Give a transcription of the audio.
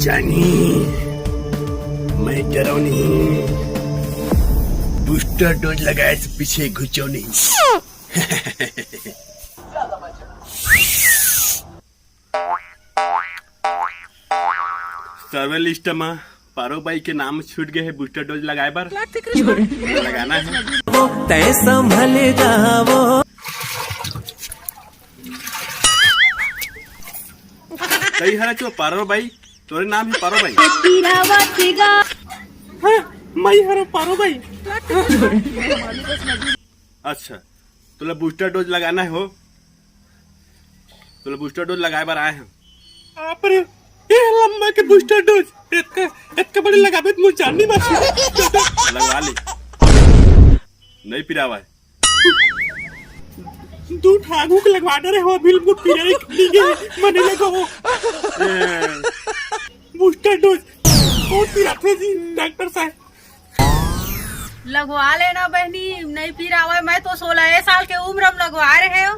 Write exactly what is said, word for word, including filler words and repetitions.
जानी, मैं डरो नहीं, बूस्टर डोज लगाए से पीछे घुचो नहीं। सर्वे लिस्ट म पारो बाई के नाम छूट गए हे बूस्टर डोज लगाए बर। लगाना हे। तै संभल जावो। तई हरा चो पारो बाई, तोरे नाम हे पारो बाई। हाँ, मई हरो पारो बाई। अच्छा, तोला बूस्टर डोज लगाना हे हो? तोला बूस्टर डोज लगाए बर आए हन। बाप रे, ए लम्बा के बूस्टर डोज। एतका, एतका बड़े लगाबे त मोर जान नहीं बाची। लगवा ले। नहीं पिरावा हे। दू ठागू के लगवा डरे हो, अभी मोर पिराई नहीं गे, मने लगो। ए, बूस्टर डोज। बहुत पिराथे जी, डॉक्टर साहब। लगवा लेना बहनी, नहीं पिरावा हे। मैं तो सोलह साल के उम्र म लगवा रहे हो।